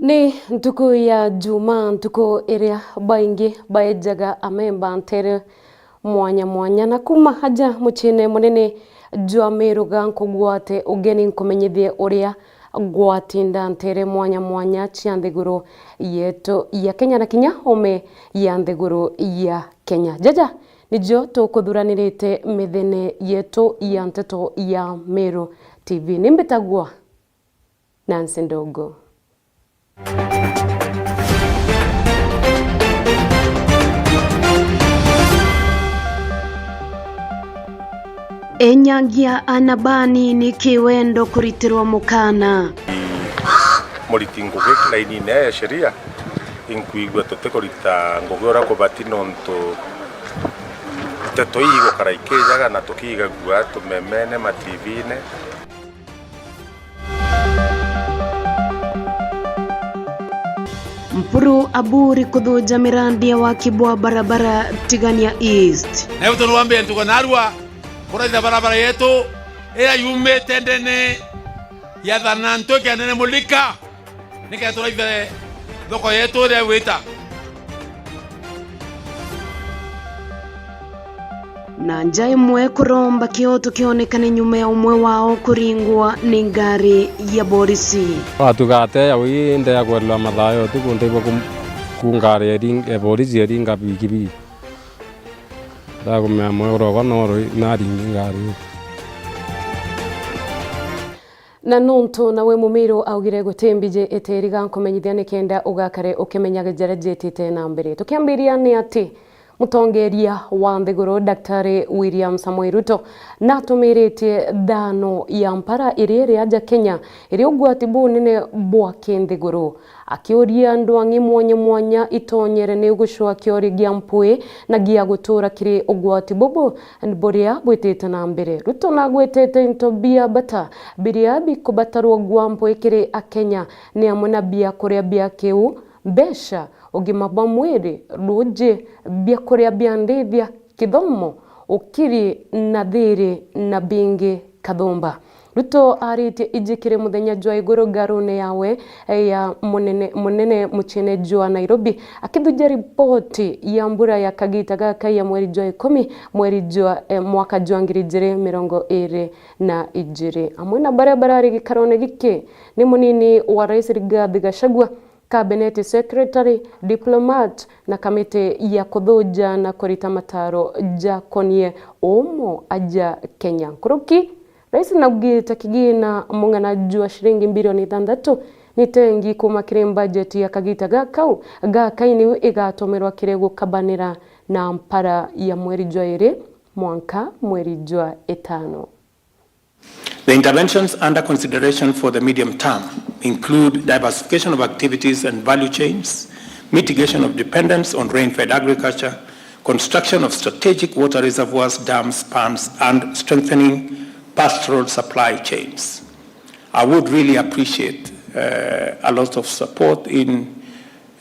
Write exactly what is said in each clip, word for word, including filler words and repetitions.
Ni ntuku ya Juma, ntuku iria baingi baejaga amemba ntere mwanya mwanya, na kuma aja muciine munene jwa Meru ga nkugwate ugeni nkumenyithie uria gwatinda ntere mwanya mwanya cia nthiguru yetu ya Kenya na kinya ome ya nthiguru ya Kenya. Jaja nijo tukuthuranirite mithene yetu ya nteto ya Meru T V. Ni mbitagwa Nancy Ndogo. Enyagia ana banini kiwendo kuritirwa mukana. Muriti ngugi lainine ya sheria, inkwigua tutikurita ngugi uria kubati nontu nteto ii igukara ikijaga na tukiigagua tumemene ma T V-ine. Mpuru Aburi kuthuja mirandi ya waki bwa barabara Tigania East. Na riu tunwambie ntugo narua kuraitha barabara yetu iria yumite ndene ya Thanantu ikenda ndene Mulika. Nike turaithe thoko yetu iria igwita. Na nja imwe kuromba kioto kionekane nyuma ya umwe wao kuringwa ni ngari ya borisi. Watuga ate ya wi nde ya kwerelwa mathaa ya utuku ndeigua ku, ku ngari eri, e, borisi eringa bigibigi. Ndakumea mwe uroba no ru, naringi ngari. Na nontu nawe Mumiru augire guti mbiji itiriga nkumenyithia nikenda ugakare ukimenyaga jaria jitite na mbere. Tukiambiria ni ati mutongeria wa nthiguru Daktari William Samoei Ruto natumiritie thano ya mpara iria iri aja Kenya iri ugwati bunene bwa kinthiguru. Akiuria ndwang'i mwanya mwanya itonyere ni gucwa kioria gia mpwi na gia gutura kiri ugwati bubu buria bwitite na mbere. Ruto nagwetete into bia bata biria bikubatarwa gwa mpwi kiri Akenya ni amwe na biakuria bia kiu, mbeca, ugima bwa mwiri, ruuji, biakuria bia ndithia, kithomo, ukiri na thiri na bingi kathumba. Ruto aritie iji kiri muthenya jwa iguru ngarune yawe, eh, ya munene, munene muciine jwa Nairobi, akithuja ripoti ya mbura ya kagita gaka ya mweri jwa ikumi, mweri jwa, eh, mwaka jwa ngiri ijiri mirongo iri na ijiri. Amwe na baria barari gikarone giki ni munini wa Rais Rigathi Gachagua, Cabinet Secretary, diplomat na kamiti ya kuthuja na kurita mataro jakonie umo aja Kenya. Nkuruki, Rais naugite kigina mung'ana jwa shilingi mbilioni ithanthatu ni tengi kuma kiri mbajeti ya kagita gakau, gaka niu igatumirwa kiri gukabanira na mpara ya mweri jwa iri mwanka mweri jwa itano. The interventions under consideration for the medium term include diversification of activities and value chains, mitigation of dependence on rain-fed agriculture, construction of strategic water reservoirs, dams, ponds, and strengthening pastoral supply chains. I would really appreciate, uh, a lot of support in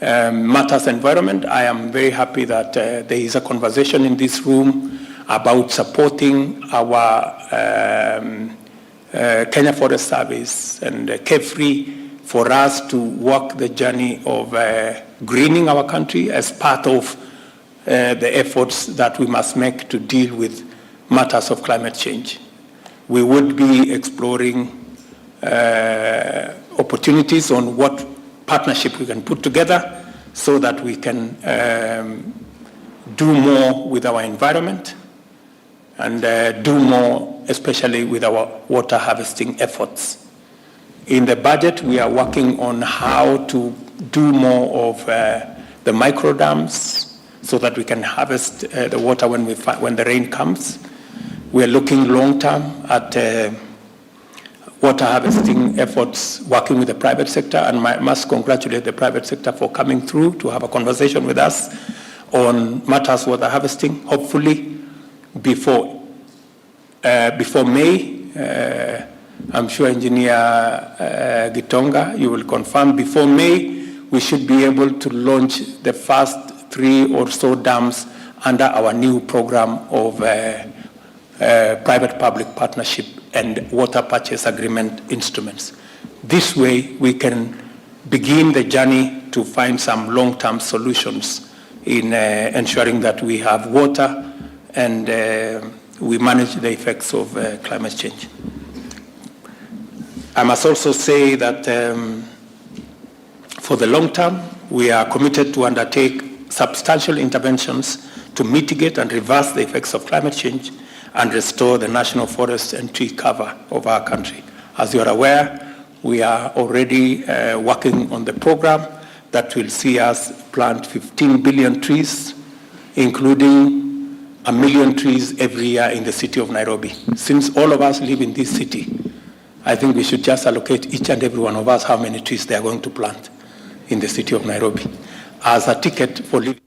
um, matters environment. I am very happy that, uh, there is a conversation in this room about supporting our, um, uh, Kenya Forest Service and, uh, KEFRI for us to walk the journey of, uh, greening our country as part of, uh, the efforts that we must make to deal with matters of climate change. We would be exploring, uh, opportunities on what partnership we can put together so that we can, um, do more with our environment and, uh, do more, especially with our water harvesting efforts. In the budget, we are working on how to do more of, uh, the micro dams so that we can harvest, uh, the water when we fi-, when the rain comes. We are looking long term at, uh, water harvesting efforts, working with the private sector, and I must congratulate the private sector for coming through to have a conversation with us on matters water harvesting. Hopefully, before, uh, before May, uh, I'm sure Engineer, uh, Gitonga, you will confirm, before May, we should be able to launch the first three or so dams under our new program of, uh, uh, private-public partnership and water purchase agreement instruments. This way, we can begin the journey to find some long-term solutions in, uh, ensuring that we have water and, uh, we manage the effects of, uh, climate change. I must also say that, um, for the long term, we are committed to undertake substantial interventions to mitigate and reverse the effects of climate change and restore the national forest and tree cover of our country. As you are aware, we are already, uh, working on the program that will see us plant fifteen billion trees, including a million trees every year in the city of Nairobi. Since all of us live in this city, I think we should just allocate each and every one of us how many trees they are going to plant in the city of Nairobi as a ticket for living.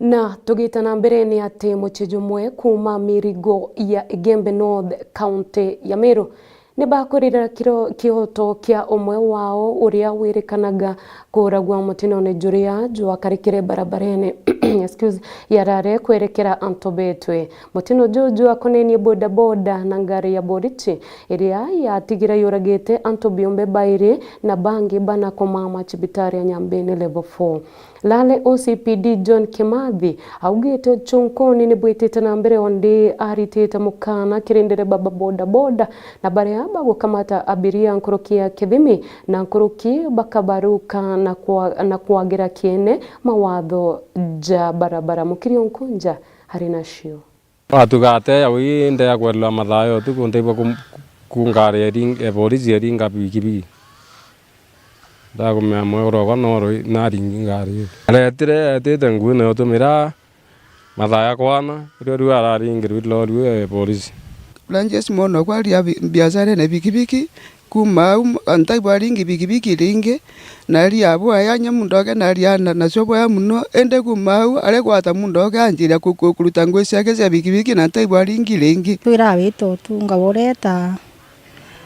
Na tugita na mbere, ni ati mucii jumwe kuuma mirigo ya Igembe North, kaunti ya Meru, ni bakwirira kiro-, kioto kia umwe wao uria wirikanaga kuuragwa mutinone juria jwakarikire barabarene, excuse, ya Lare kwerekera Antobetwe. Mutino juju jwakonenie bodaboda na ngari ya borichi iria yatigira yuragite antu biumbe bairi na bangi bana kumama cibitari ya Nyambene Level four. Lale O C P D John Kimathi augite uchunkuni ni bwitite na mbere, ondi aritite mukana kiri ndereba ba bodaboda na baria bagukamata abiria nkuruki ya kithimi na nkuruki bakabaruka na kwa-, na kwagira kiene mawatho ja barabara. Mukiri Onkunja ari nacio. Watuga ate ya wi nde ya kwerelwa mathaa ya utuku, ndeigua ku, ku ngari eri-, e, polisi eringa bikibiki. Ndakumea mwe urogwa no rui, naringi ngari iyo. Aretire etite ngui nayo tumira mathaa ya kwana, rio riu araringirwe lori, e, polisi. Francis Mwono kwaria bi-, biacara na bikibiki, kuma au, antai bwaringi bikibiki ringi, na aria abwaya nya mundu oke na aria na, nacio bwaya muno, indi kuma au, aregwata mundu oke anjiria ku-, ku-, kuruta ngui ciake cia bikibiki na antai bwaringi ringi. Twira wita utunga bureta,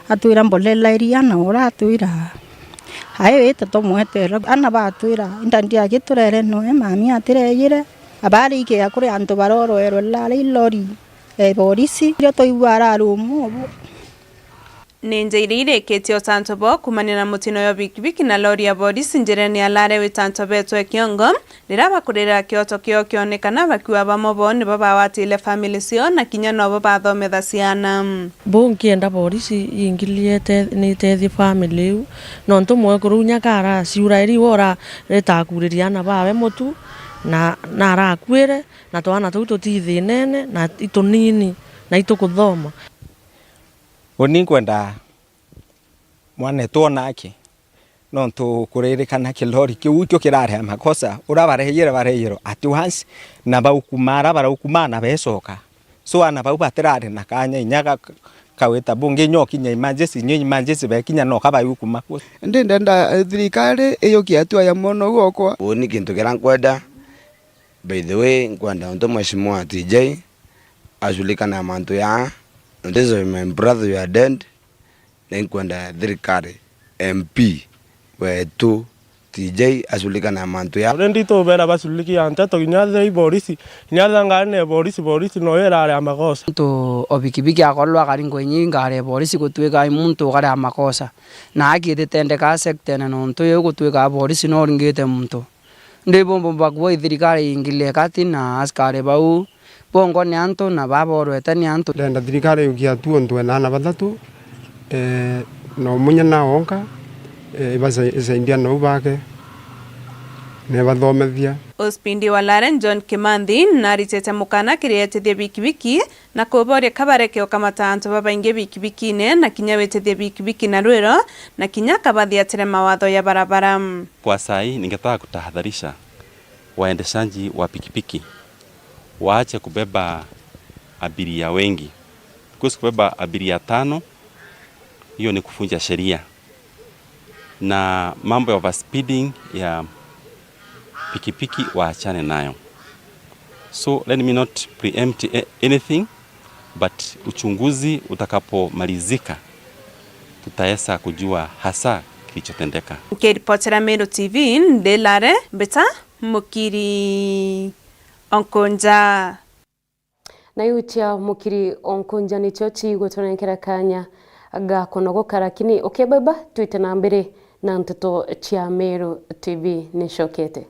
atwira mbolela iria na uratwira, ai wita tumwetera, ana batwira, inda ndiagi turere noe mami atireyire, abarikia kuri antu baroroerwe lari lori. E, borisi, irio twaigua ararumu ubu. Ni nja iria irikitie ucanco bwao kumania na mutino yo bikibiki na lori ya borisi njirene ya Lare witanco betwe kiongo, riria bakurira kioto kiao kionekana bakiuga bamwe boo nibo bawatire family ciao na kinya nobo bathometha ciana. Bungienda borisi ingilie ite-, ni itethie family iu, nontu mwekuru unya kara ciura iri wora ritakuriria ana bawe mutu, na, na arakuire, na twana tuu tuti thinene, na itunini, na itukuthoma. Uni nkwenda mwanetu onake, nontu kuririkana kilori kiu ikio kirari a makosa, uria bareyire, bareyirwe at once, na baukumara, baraukumara na becoka. So, ana bau batirari na kanya inya ga, kawita bungi, inya ukinya emergency, inya emergency bekinya no kabayukuma. Ndi ndenda, eh, thirikari iyukie hatua ya mwana uu okwa. Uni kintu kiria nkwenda, by the way, nkwenda untu Mheshimiwa T J aculikane na mantu ya, this is my brother, you are dead. Ninkwenda thirikari, M P wetu T J aculikane na mantu ya. Already tubera baculikia nteto, kinya the iborisi, kinya the ngari ne borisi, borisi no irare amagosa. Muntu o bikibiki akorwa akari ngo inyi ngari ya borisi gutwika ai muntu ukari amakosa. Na aki ititendeka sector na nontu yo gutwika borisi no uringite muntu. Ndi bombo bakua thirikari ingilie kati na askari bau bongwa ni antu na baborwete ni antu. Ndenda thirikari yukie hatua untu ena ana bathatu, eh, na umunya na onka, eh, ibasa-, isaidia nau bake, na ibathomethia. Ospindi wa Laren John Kimanthi naritite mukana kiri etithia bikibiki na kuboria kabareke ukamata antu babaingi bikibikine na kinya witithia bikibiki na rwiro na kinya akabathiatire mawatho ya barabara. Kwa saa hii ningetaka kutahadharisha waendeshaji wa pikipiki waache kubeba abiria wengi. Because kubeba abiria tano, hiyo ni kuvunja sheria. Na mambo ya overspeeding ya pikipiki waachane nayo. So let me not preempt a-, anything, but uchunguzi utakapomalizika, tutaweza kujua hasa kilichotendeka. Nkiripotera Meru T V, ndi Lare, mbita Mukiri Onkunja. Na iu cia Mukiri Onkunja nicio cigutunenkera kanya ga kunogoka, lakini ukebeba twite na mbere Na nteto cia Meru T V nicokete.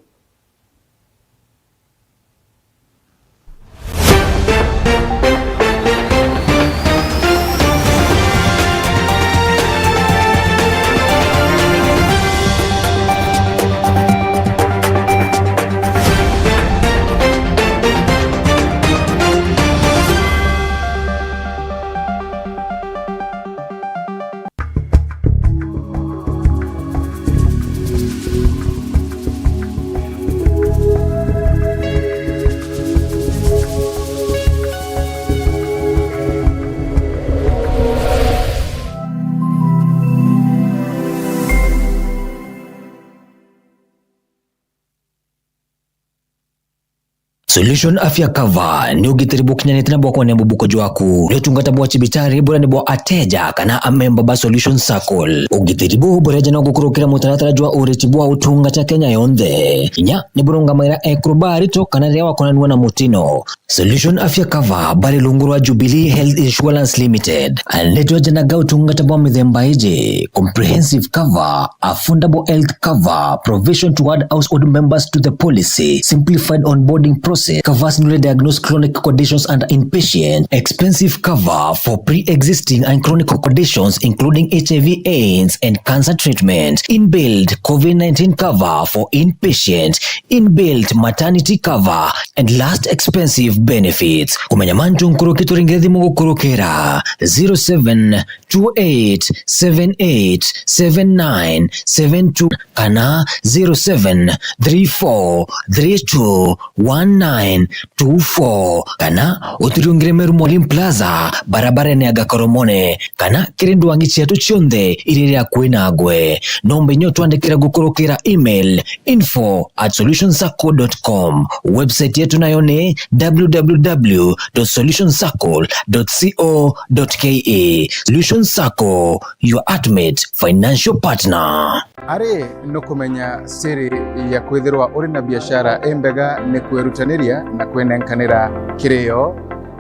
Solution Afya Cover ni ugitiri bukinyanite na bwa kwenea mubuko jwaku. Ni utungata bwa cibitari buria ni bwa ateja kana amemba ba Solution Circle. Ugitiri buu bureja no gukurukira mutaratara jwa uriti bwa utungata Kenya yonthe. Inya ni burungamaira ekuru ba arito kana riria wakonanua na mutino. Solution Afya Cover bari rungu rwa Jubilee Health Insurance Limited. Ni twejanaga utungata bwa mithemba iji: comprehensive cover, affordable health cover, provision to add household members to the policy, simplified onboarding process, covers newly diagnosed chronic conditions and inpatient, expensive cover for pre-existing and chronic conditions including H I V AIDS and cancer treatment, inbuilt COVID nineteen cover for inpatient, inbuilt maternity cover, and last expensive benefits. Kumenya mantu nkuruki, turingire thimu gukurukira zero seven two eight seven eight seven nine seven two kana zero seven three four three two one nine two four, kana uturiungire Meru Molim Plaza, barabarene ya Gakoromone, kana kiri ndwangi cietu cionthe iria iri akui nagwe. Nomba inya utwandikira gukurukira email info at solution circle dot com. Website yetu nayo ni w w w dot solution circle dot co dot k e. Solution Circle, your ultimate financial partner. Ari nukumenya siri ya kwithirwa uri na biashara imbega ni kwirutaniria na kwinenkanira kirio.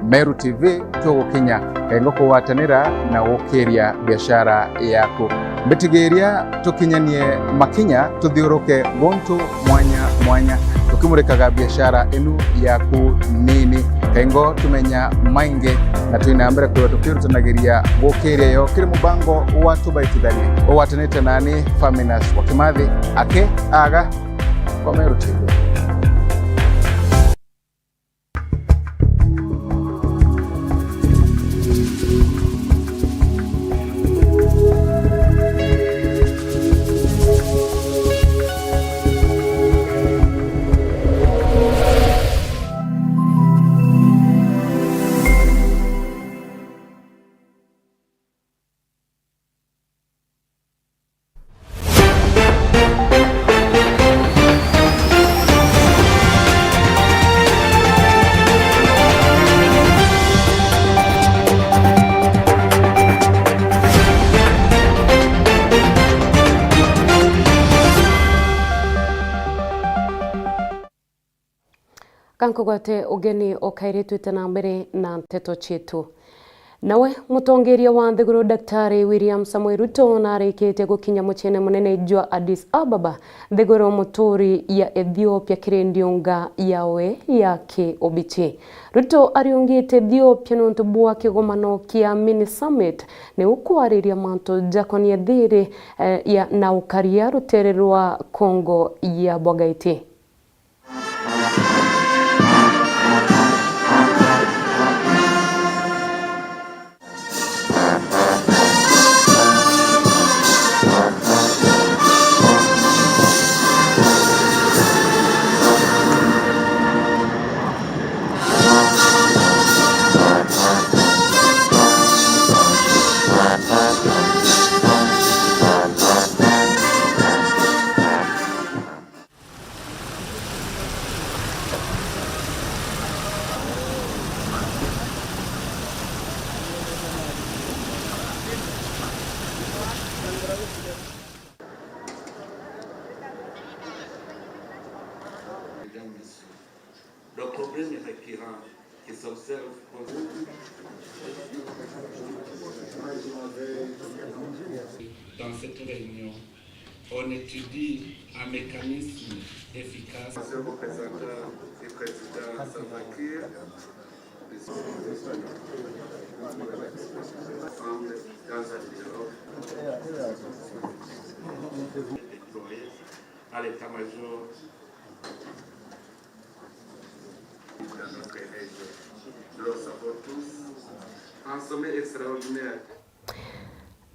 Meru T V tugukinya kaingo kugwatanira na gukiria biashara yaku. Mbitigiria tukinyanie makinya tuthiuruke guntu mwanya mwanya, tukimurikaga biashara inu yaku nini. Kaingo tumenya maingi na twina mbere kwithirwa tukirutanagiria gukiria yo kiri mubango wa Tubaitithanie ugwatanite nani Faminas wa Kimathi aki aga kwa Meru T V. Kankugwate ugeni ukairitwite na mbere na nteto cietu. Nawe mutongeria wa nthiguru Daktari William Samoei Ruto narikitie gukinya muciene munene jwa Addis Ababa, nthiguru muturi ya Ethiopia, kiri ndiunga yawe ya kiubichi. Ruto ariungite Ethiopia niuntu bwa kigomano kia Mini Summit, ni ukwariria mantu jakonie thiri, eh, ya na ukaria rutere rwa Congo ya Bwagaiti. Dans cette réunion, On étudie un mécanisme efficace. Monsieur le représentant du président Salva Kiir, ensemble dans un dialogue déployé à l'état-major dans notre région. Nous le savons tous, un sommet extraordinaire.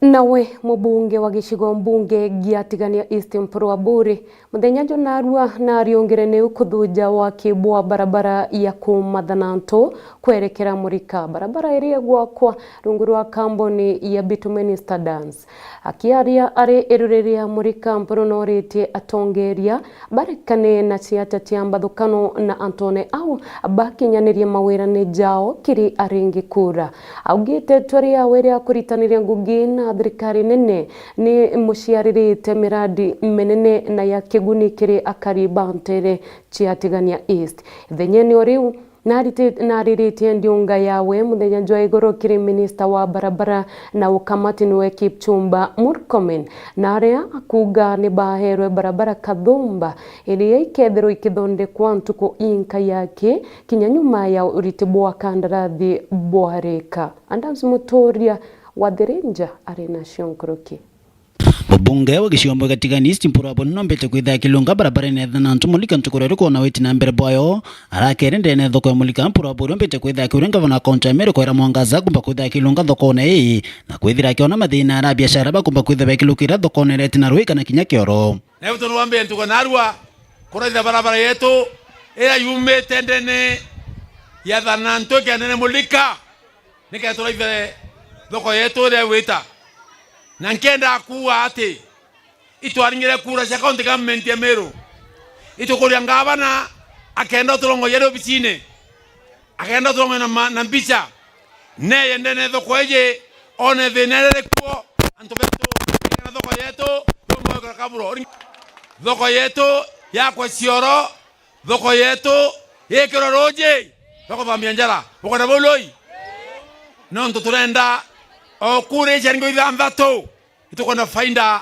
Nawe mubunge wa gicigo mbunge gia Tigania East Mpuru Aburi, muthenya jwa narua nariungire niu kuthuja waki bwa barabara ya kumatha na ntu kwerekera Mulika, barabara iria igwakwa rungu rwa kambuni ya Bitumen Stardust. Akiaria ari iruri ria Mulika, Mpuru noritie atongeria barekane na ciaca cia mbathukano na antone au bakinyanirie mawirane jao kiri aringi kura. Augite itua riawe ria kuritaniria ngugi na thirikari nene ni muciaririte miradi minene na ya kiguni kiri akari ba ntere cia Tigania East. Ithenyene o riu, nariti-, nariritie ndiunga yawe muthenya jwa igoro kiri minista wa barabara na ukamati niwe Kipchumba Murkomen, na aria akuuga ni baherwe barabara kathumba iria ikethirwa ikithondekwa ntuku inka yaki kinya nyuma ya uriti bwa kandarathi bwarika. Adams Muturia wa Thirinja ari nacio nkuruki. Mubunge wa gicigo mbunge Tigania East Mpuru Aburi nombete kwithira akilunga barabara inetha na ntu Mulika ntuku ria rukona witi na mbere bwayo. Arakere ndene thoko ya Mulika, Mpuru Aburi ombete kwithira akiuria ngavana wa kaunti ya Meru Kawira Mwangaza kumba kwithira akilunga thokone ii na kwithira akiona mathina ara biashara bakumba kwithira bakilukira thokone ria tina rui kana kinya kioro. Na ibu tunwambie ntuku narua kuraitha barabara yetu ira yumite ndene ya Thanantu ikienda ndene Mulika. Nike turaithe thoko yetu iria igwita. Na nkienda kuuga ati itwaringire kura cia county government ya Meru. Itukuria ngavana akenda uturongoria ari obicine. Akenda uturongoria na ma-, na mbica. Neye ndene thoko iji, one thina iria iri kuo, antu betu, na thoko yetu, yumba gwikira kaburo. Thoko yetu yakwa cioro, thoko yetu yikirwe ruuji rwa kuthambia njara. Bukwenda bau lui? Nontu turenda o kura iciaringirwe ithanthatu, itukwenda faida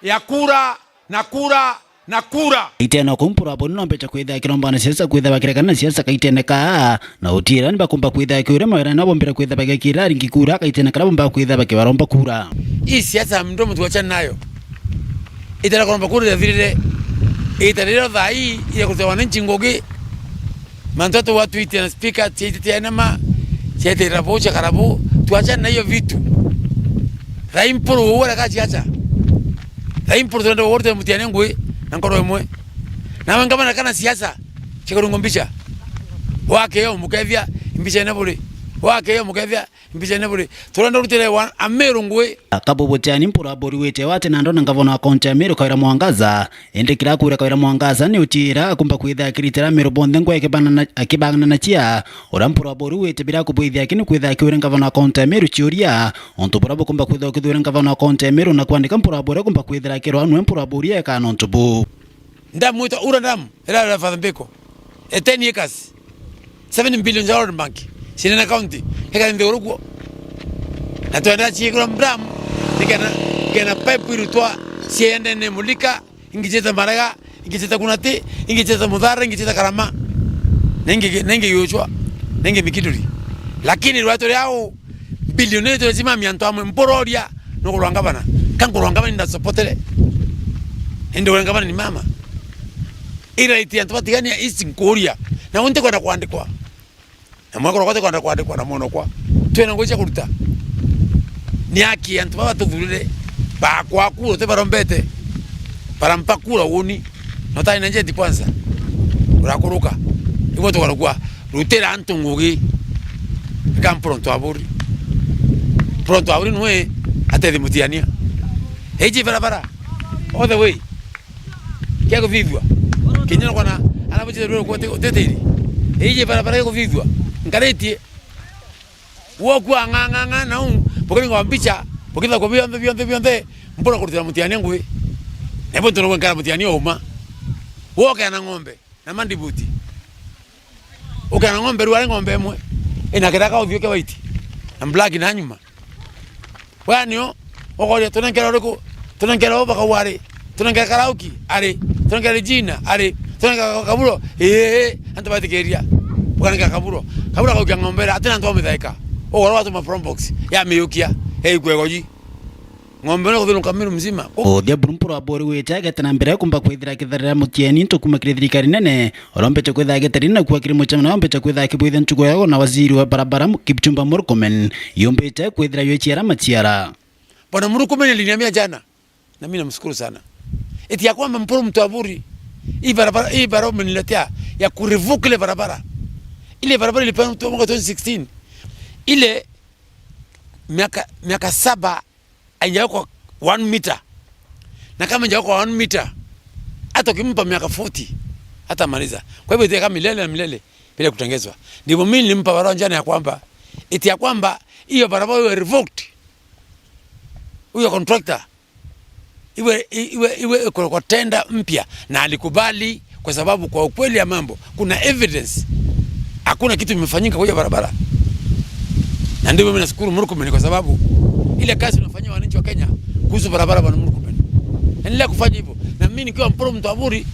ya kura na kura na kura. Itene o kuu Mpuru Aburi nombete kwithira akirombana siasa kwithira bakirekana na siasa kaitene kaa, na utiira ni bakumba kwithira kiuria mawira na bombire kwithira bagekira aringi kura kaitene karia bomba kwithira bakibaromba kura. Hii siasa ya mdomo tuachane nayo. Itara kuromba kura irathirire. Itara riro thaa hii ile kutetea wananchi ngugi. Mantu atu watu iti na speaker, tiaitite enema, tiaitira bucha karabu. Tuachane na hiyo vitu. Thaa hii Mpuru uwe reka siasa. Thaa hii Mpuru turenda wote mutiane ngui na nkoro imwe. Nawe ngavana kana siasa, chikurungo mbicha. Wake yo mukethia, mbicha ine buri. Wake yo mukethia, mbicha ine buri. Turenda urutire wa Ameru ngui. Akabu butiani Mpuru Aburi wite wati na ndona ngavana wa kaunti ya Meru Kawira Mwangaza. Indi kira kura Kawira Mwangaza ni utiira akumba kwithira akiritira Ameru bonthe ngui akibana na, akibana na chia. Uria Mpuru Aburi wite bira kubwithia aki ni kwithira akiuria ngavana wa kaunti ya Meru chiuria. Untu buria bukumba kwithira ukithuura ngavana wa kaunti ya Meru na kwandika Mpuru Aburi akumba kwithira akirwa nwe Mpuru Aburi eka nontu bu. Ndamwita ura ndamu. Ira ya Father Mbiko, ya ten acres, seven billion ya World Bank, ciina na county, eka nthiguru kuo. Na twenda ciikirwa dam, nikena, kena pipe irutwa ciendene Mulika, ingi ciita Marega, ingi ciita Kunati, ingi ciita Muthara, ingi ciita Karama, na ingi, na ingi Giuchwa, na ingi Mikinduri. Lakini rwatu riao, bilioneti lazima miantu amwe mpuroria, nukurwa ngavana. Ka nkurwa ngavana indasopotere. Indi ura ngavana ni mama. Ira iti antu batigania isi nkuria. Na unti kwenda kwandikwa. Na mwekoro kwate kwenda kwandikwa na mwono kwa. Twena ngui cia kuruta. Ni aki antu baba tuthurire. Bakwa kura te barombete. Barampa kura uni. No tari na njeti kwanza. Urakuruka. Igwe tukarukwa. Rutira antu ngugi. Ika Mpuru Aburi. Mpuru Aburi nwe atethi mutiania. Eji barabara. All the way. Kia kuthithua. Kinya kwana, ana buchite rwe kwa tetiri. Eji barabara ya kuthithua. Nkaritie. Woku ang'ang'ang'a nau, bukiringwa mbicha, bukitha kwa bionthe, bionthe, bionthe, Mpuru kurutira mutiania ngui. Nebo ntu nugwe nkara mutiania uma. Woke na ng'ombe, na mandibuti. Uke na ng'ombe, rware ng'ombe imwe, ina kiraka uthio kia white, na black na nyuma. Wea nio, ukoria tunenkera uriku, tunenkera u bakauga ari, Tunenge Karauki, ari. Tunenge Regina, ari. Tunenge Kaburo, ii, antu batikiria. Bukanenge Kaburo. Kaburo akaukia ng'ombe ira, atina antu bamithaika. Ugoro watu ma probox, ya miukia, ya ikwegoji. Ng'ombe no kuthinuka Meru mzima. Uthia Burumpuru abori wite agete na mbere kumba kwithira akitharira mutieni ntu kuma kiri thirikari nene, urombete kwithira agete rina kuwa kiri mucemano, urombete kwithira akibwithia ntugo yao na waziri wa barabara Kipchumba Murkomen, yumbite kwithira yociara maciara. Bwana Murkomen aliniambia jana, na mimi namshukuru sana. Eti ya kwamba Mpuru Mtwaburi, hii barabara, hii barabara umeniletea ya kurevoke ile barabara. Ile barabara ilipeanwa mwaka twenty sixteen. Ile miaka, miaka saba haijawekwa one meter. Na kama haijawekwa one meter, hata ukimpa miaka forty, hatamaliza. Kwa hivyo itakaa milele na milele bila kutengezwa. Ndivyo mimi nilimpa barua jana ya kwamba, eti ya kwamba hiyo barabara iwe revoked. Huyo contractor iwe, iwe, iwe iko kwa tenda mpya, na alikubali kwa sababu kwa ukweli ya mambo kuna evidence, hakuna kitu imefanyika kwa hiyo barabara. Na ndivyo mimi nashukuru Murkomen kwa sababu ile kazi unafanyia wananchi wa Kenya kuhusu barabara, bwana Murkomen, endelea kufanya hivyo, na mimi nikiwa Mpuru Mtwaburi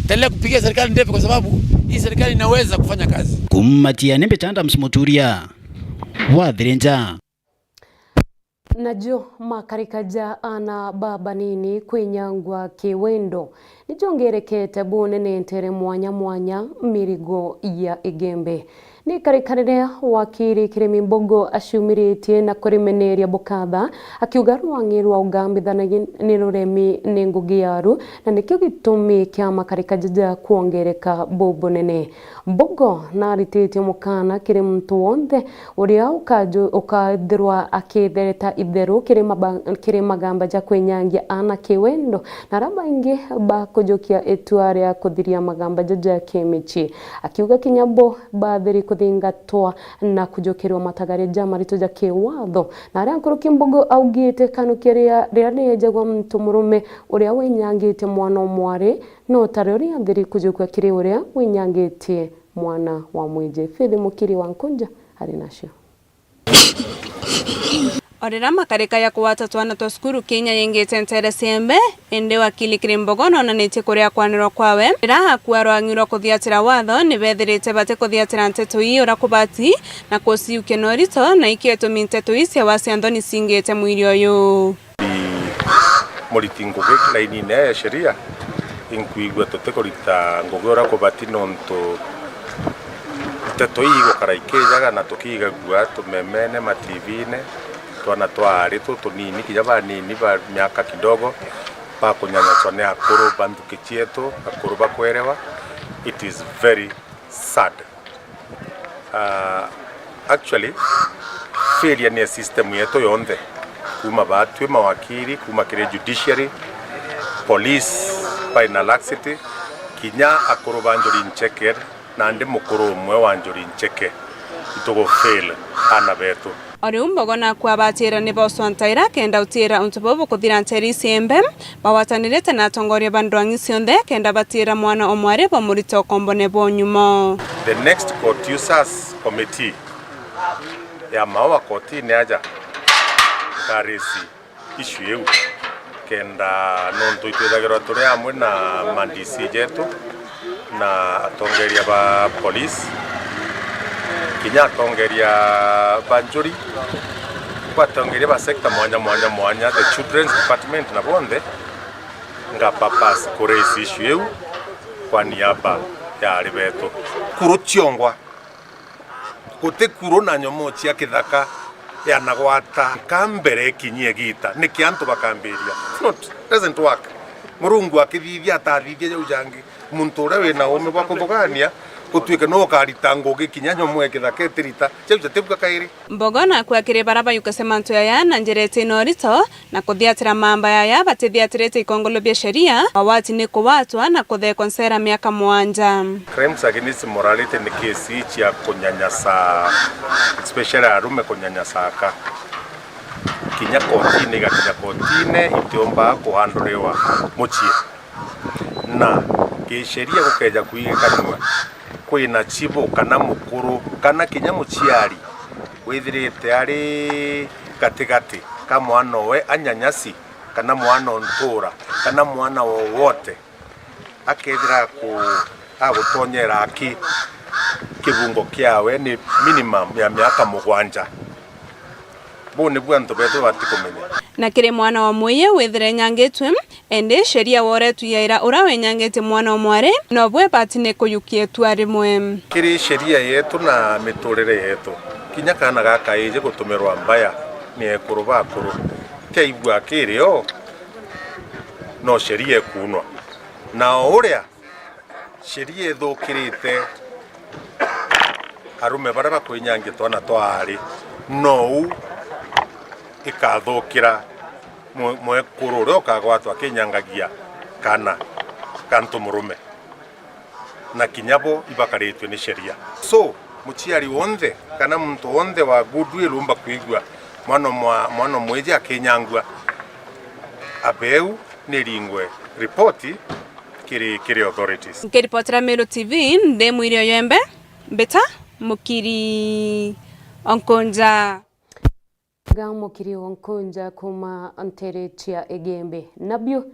nitaendelea kupigia serikali ndebe kwa sababu hii serikali inaweza kufanya kazi. Kumatia ni Mbitanda Msimuturia wa Thirinja. Najo makarika ja ana babanini kwinyangwa kiwendo nijongerekete bunene ntere mwanya mwanya mirigo ya Igembe. Ni karika riria wakiri Kirimi Mbogo aciumiritie na kurimeneria bukatha, akiuga rwang'i rwa ugambithanagia ni ruremi ni ngugi yaru, na nikio gitumi kia makarika jaja kwongereka bubunene. Mbogo narititie mukana kiri muntu wonthe uria ukaju-, ukathirwa akithereta itheru kiri maba-, kiri magamba ja kwinyangia ana kiwendo, na aria baingi bakujukia itua ria kuthiria magamba jaja kimicii, akiuga kinya bo bathiri kuthingatwa na kujukirwa matagaria jamaritu ja kiwatho. Na aria nkuruki Mbogo augite kanukia ria, riria riejagwa muntu murume uria winyangitie mwana o mwari, no tario riathiri kujukua kiri uria winyangitie mwana wa mwiji. Faith Mukiri wa Nkunja ari nacio. O riria makarika ya kugwata twana twa cukuru kinya yingite ntere ciembe, indi wakili Kirimi Mbogo nonanitie kuria kwanirwa kwawe. Riria akua rwang'i rwa kuthiatira watho, ni bethirite bati kuthiatira nteto ii uria kubati na kuciukia na urito, na ikio itumi nteto ii ciewa cia nthoni cingite mwiri uyu. Muriti ngugi lainine ya sheria, inkwigua tutikurita ngugi uria kubati, nontu nteto ii igukara ikijaga na tukiigagua tumemene, mativine, twana twa aari tu tunini, kinya banini ba miaka kidogo, bakunyanyaswa ni akuru ba nthuki cietu, akuru bakwerewa. It is very sad. Ah, actually, failure ni ya system yetu yonthe, kuma batwi mawakiri, kuma kiri judiciary, police, by na laxity, kinya akuru ba Njuri Ncheke, nandi mukuru umwe wa Njuri Ncheke, itugu fail ana betu. O riu Mbogo naku abatira ni boswa ntaira kenda utira untu buu bukuthira nteeri ciembe, bagwatanirite na atongoria ba ndwang'i cionthe kenda batira mwana o mwari bamurite ukombone bwa unyumo. The next court users committee ya maua kotini aja nkarisi issue iu, kenda nontu itwithagirwa turi amwe na ma D C jetu na atongeria ba police, kinya atongeria ba njuri, kwa atongeria ba sector mwanya mwanya mwanya, the children's department na bonthe, nga purpose ku raise issue iu kwa niaba ya ari betu. Kuru ciongwa. Guti kuru na nyomoo cia kithaka yanagwata ka mbere ikinyie giita, niki antu bakambiria? It's not, doesn't work. Murungu akithithia, atathithia jau jangi. Muntu uria wina uume bwa kuthugania, gutuike no ukarita ngugi kinya nyomoo ya kithaka itirita, jau jatibua kairi. Mbogo naku akiri bara bayukase mantu yaya na njira itina urito, na kuthiatira mamba yaya batithiatirite ikongolo bia sheria, mawati ni kuwatwa na kuthekwa ncera miaka mwanja. Crimes against morality ni kesi cia kunyanyasa, especially arume kunyanyasa aka. Kinya kotini, igakinya kotini, itiumbaga kuhanduriwa mucii. Na kisheria gukeja kuigikanua, kwina chibu kana mukuru kana kinya muciari withirite ari gatigati ka mwana owe anyanyasi, kana mwana o ntuura, kana mwana wowote akethira aku-, agutonyera aki, kibungo kiawe ni minimum ya miaka mugwanja. Buu nibu antu betu batikumenya. Na kiri mwana wa mwiye withire enyangitwe, indi sheria woretu yaira ura wenyangitie mwana wa mwari, nobwe bati ni kuyukia itua rimwe. Kiri sheria yetu na miturire yetu, kinya kaana gakaiji gutumirwa mbaya ni ekuru bakuru, kiaigua kiri o, no sheria ikunwa. Na o uria sheria ithukirite arume baria bakwinyangia twana twa aari, nou ikathukira mwe-, mwekuru uria ukagwatwa akinyangagia kaana ka ntu murume. Na kinya bo ibakaritue ni sheria. So, muciari wonthe kana muntu wonthe wa goodwill umba kwigua mwana mwa-, mwana mwiji akinyangua, abeu niringwe ripoti kiri, kiri authorities. Nkiripotera Meru T V, ndi Mwiri Oyembe, mbita Mukiri Onkunja. Ga Mukiri Onkunja kuuma ntere cia Igembe. Nabio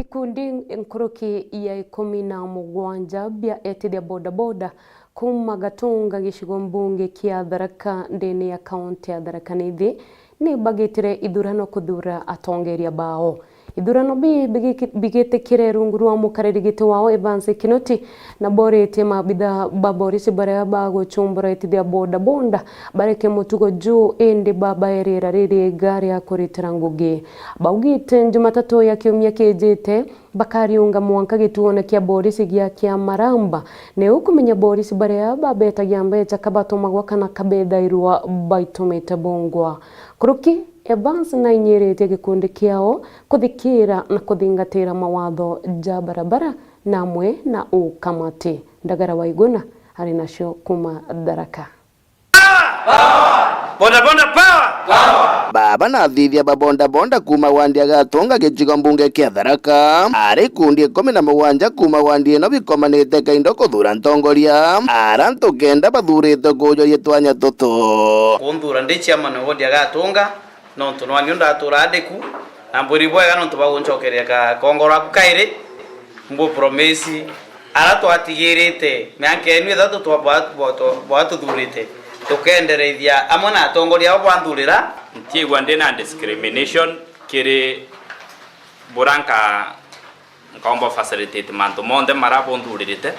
ikundi nkuruki ya ikumi na mugwanja bia etithia bodaboda kuuma Gatunga gicigo mbunge kia Tharaka ndene ya kaunti ya Tharaka Nithi ni bagitire ithurano kuthuura atongeria bao. Ithurano bii bigiki-, bigitikire rungu rwa mukariri giti wao Evans Kinoti, na boritie maabitha ba borisi baria bagucumbura etithia bodaboda bareke mutugo juu, indi babaerera riri iga ria kuritira ngugi. Baugite Jumatatu ya kiumia kijite bakariunga mwanka gituone kia borisi gia Kiamaramba, ni ukumenya borisi baria babetagia mbeca kabatumagwa kana kabethairwa baitumite bungwa. Kuruki Evans nainyiritie gikundi kiao kuthikira na kuthingatira mawatho ja barabara na amwe na ukamati. Ndagara wa Iguna ari nacio kuuma Tharaka. Boda boda power! Baba na athithia ba boda boda kuuma wandi ya Gatunga gicigo mbunge kia Tharaka, ari ikundi ikumi na mugwanja kuuma wandi ino bikomanite kaindo kuthuura ntongoria, ara antu kenda bathuurite kuujuria twanya tutu. Kunthura ndi chairman wa ward ya Gatunga, nontu nwaani u ndaturaa ndiku, na mbwiri bwega nontu bwa guncokeria ka-, kongoro aku kairi, mbu promise ara twatigirite mianka inu ithatu twa-, bwa-, bwa-, twa-, bwatuthuurite, tukendereithia amwe na atongoria abo bwanthurira. Ntiigua ndi na discrimination kiri buria nka-, nkaumba facilitate mantu monthe maria bunthuririte.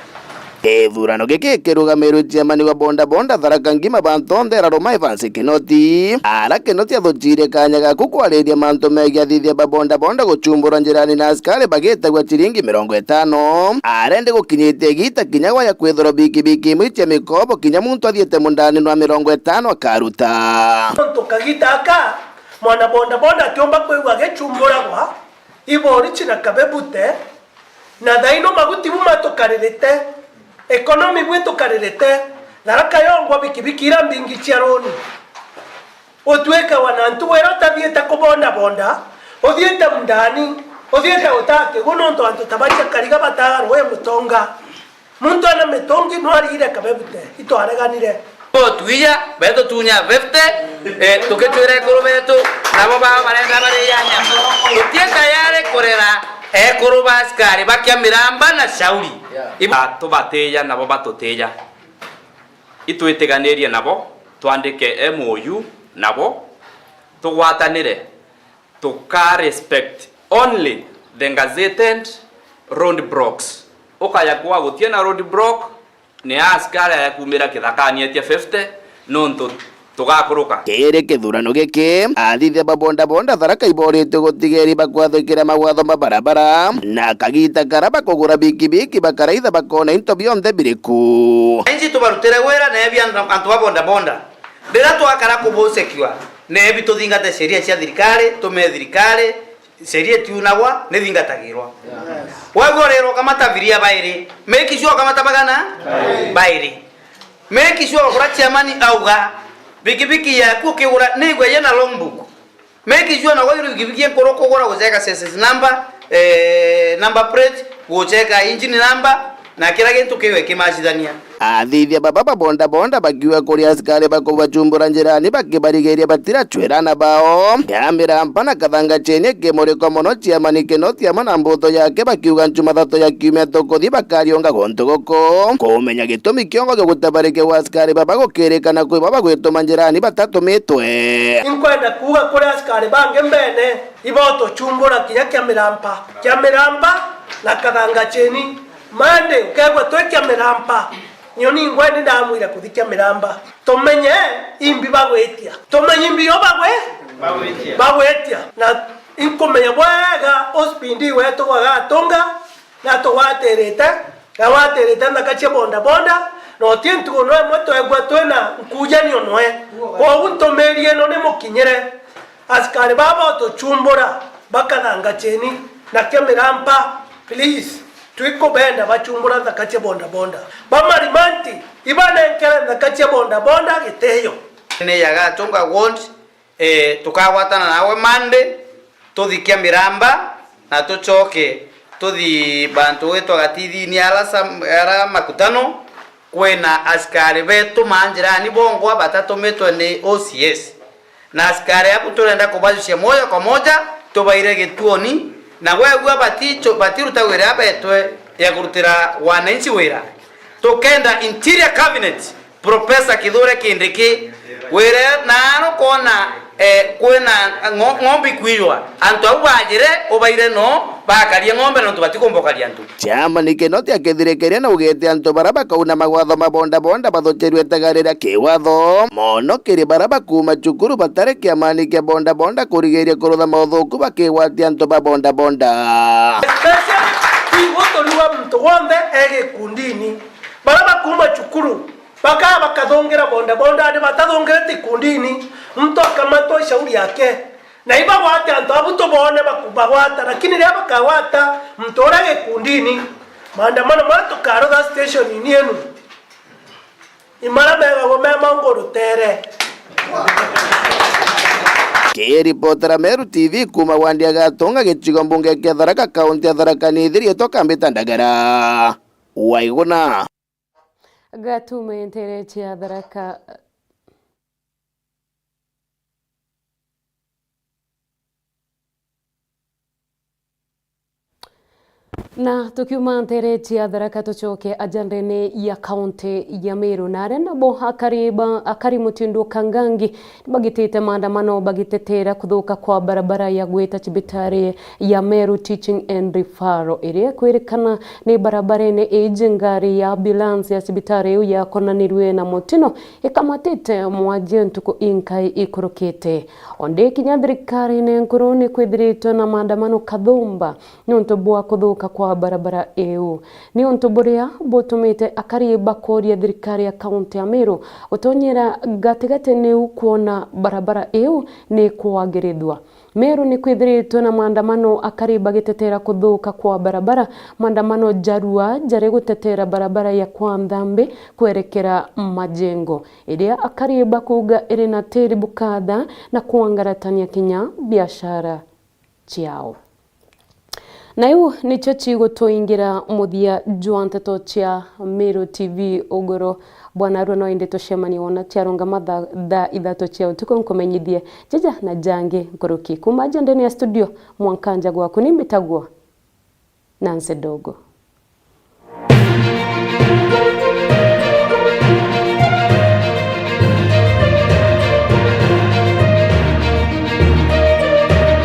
Githurano giki kirugamirwe chairman wa boda boda Tharaka Ngima bantu onthe araruma Evans Kinoti. Ara Kinoti athuchirie kanya gaku kwariria mantu megie athithia ba boda boda guchumburwa njirani na askari bagitagua chiringi mirongo itano. Arendi gukinyitie igita kinya gwaya kwithirwa bikibiki imwe cia mikobo kinya muntu athiite mundani nwa mirongo itano akaruta. Nontu kagita aka, mwana boda boda atiumba kwigua agichumburagwa, iborichi na kabebute, na thaino maguti bu matukaririte, economy bu itukaririte, Tharaka yongwa bikibiki ira mbingi cia runi. Utwikawa na ntugu ira utathiite kubondabonda, uthiite mundani, uthiite gutaa kigu nontu antu ta bacia Kariga bataa rui mutonga. Muntu ana mitungi nwarigire kabebute, itwareganire. Bo twiya, betu tunya fifty, eh, tukitwira ekuru betu, nabo baba barenda bari yanya. Tutie tayari kurera ekuru ba askari ba Kiamiramba na Shauri. Iba tubatiya, nabo batutiya. Itwitiganirie nabo, twandike M O U nabo, tugwatanire. Tuka respect only the gazetted road blocks. Ukaya kwa gutie na road block, ni askari aya kumira kithakani etia fifty, nontu tugakuruka. Kiri kithurano giki, athithia ba boda boda Tharaka iboritwe gutigeri bakwathikira mawatho ma barabara, na kagita kara bakugura bikibiki bakaraitha bakona into bionthe biriku. Inji tubarutire wira na ebi antu, antu ba boda boda. Riria twakara kubusekiwa, nebi tuthingate sheria cia thirikari, tume thirikari, sheria itiunagwa, nithingatagirwa. Wagua urerwa ukamata abiria bairi, make sure ukamata bagana? Bairi. Make sure ugura chairman auga, bikibiki yaku ukigura, nigwe yena logbook. Make sure na wairi bikibiki nkuru kugura gucheka chassis number, eh, number plate, gucheka engine number, na kira gintu kiwe kimacithania. Athithia baba ba bodaboda bakiuga kuri askari bakubachumbura njirani bakibarigiria batiracwirana bao. Kamera mpa na kathanga cheni kimurikwa mono ciamani Kinoti amwe na mbuto yake bakiuga nchuma thatu ya kiumia tukuthi bakariunga guntu guku. Kumenya gitumi kiongo gia gutabarikia gwa askari baba gukirikana kwi baba gwituma njirani batatumitwe. Inkwenda kuuga kuri askari bangi mbene ibotuchumbura kinya kia mirampa, kia mirampa na kathanga cheni. Mande ukegwa twi kia mirampa. Nio ningwa ni ndamwira kuthi kia miramba. Tumenye imbi bagwitia. Tumenye imbi yo bagwi? Bagwitia. Bagwitia. Na inkumenya bwega uspindi wetu gwagatunga na tugwatirite, na gwatirite nthaka cia bodaboda, na uti ntugo no imwe twegua twina nkujanio noe. Kwogu ntumirie ino ni mukinyire. Askari baba utuchumbura bakathanga cheni na kia mirampa, please. Twikubenda bachumbura nthaka cia bodaboda. Bamarimanti ibanenkere nthaka cia bodaboda gitio. Ni ya Gatunga ward, eh, tukagwatana nawe Monday, tuthi kia miramba, na tucoke tuthi bantu gwitwa Gatithini ara sam-, ara makutano, kwina askari betu manjirani bongwa batatumitwe ni O C S. Na askari abu turenda kubajucia moja kwa moja, tubaire gituoni, na gwegua baticho-, batiruta wira betwe ya kurutira wananchi wira. Tukenda Interior Cabinet, Professor Kithure Kindiki, wire naaro kwona, eh, kwina ngo-, ng'ombe kwiywa, antu abu bajire ubaire no bakarie ng'ombe nontu batikumbokaria antu. Chairman Kinoti akithirikiria na ugite antu bara bakauna mawatho ma bodaboda bathuchirue itega riria kiwatho. Mono kiri bara bakuuma cukuru batari kiamani kia bodaboda kurigiria kurutha mauthuku bakigwatia antu ba bodaboda. Especially tiguturiwa muntu wonthe e gikundini. Bara bakuuma cukuru bakaa bakathungira bodaboda ni batathungirite ikundini, muntu akamatwa shauri yake. Na ibagwate antu abu tubone bakubagwata, lakini riria bakagwata muntu uria gikundini, maandamano maya tukarutha stationi yenu, imara megagwo me maungu rutere. Kiripotera Meru T V kuuma wandi ya Gatunga, gicigo mbunge kia Tharaka, kaunti ya Tharaka Nithi, riitwa Kambita Ndagara. Waiguna. Gatume ntere cia Tharaka. Na tukiuma ntere cia Tharaka, tucoke ajandene ya kaunti ya Meru, na aria nabo akari ba, akari Mutindu Kangangi bagitite maandamano bagitetera kuthuka kwa barabara ya gwita cibitari ya Meru Teaching and Referral, iria ikwirikana ni barabarene iji ngari ya ambulance ya cibitari iu yakonanirue na mutino ikamatite mwajie ntuku inkai ikurukite. Ondi kinya thirikarine nkuru ni kwithiritwe na maandamano kathumba niuntu bwa kuthuka kwa barabara iu. Ni untu buria butumite akari bakoria thirikari ya kaunti ya Meru gutonyera gatigati niu kwona barabara iu ni kwagirithua. Meru ni kwithiritwe na maandamano akari bagitetera kuthuka kwa barabara, maandamano jarua jari gutetera barabara ya kwa Nthambi kwerekera Majengo, iria akari bakuuga iri na tiri bukatha na kwangaratania kinya biashara ciao. Na iu nicio cigutuingira muthia jwa nteto cia Meru T V uguru. Bwana Arua, no indi tucemanie wona ciarungama thaa, thaa ithatu cia utuku, nkumenyithie jaja na jangi nkuruki. Kuuma aja ndene ya studio, mwanka nja gwaku, ni mbitagwo Nancy Dogo.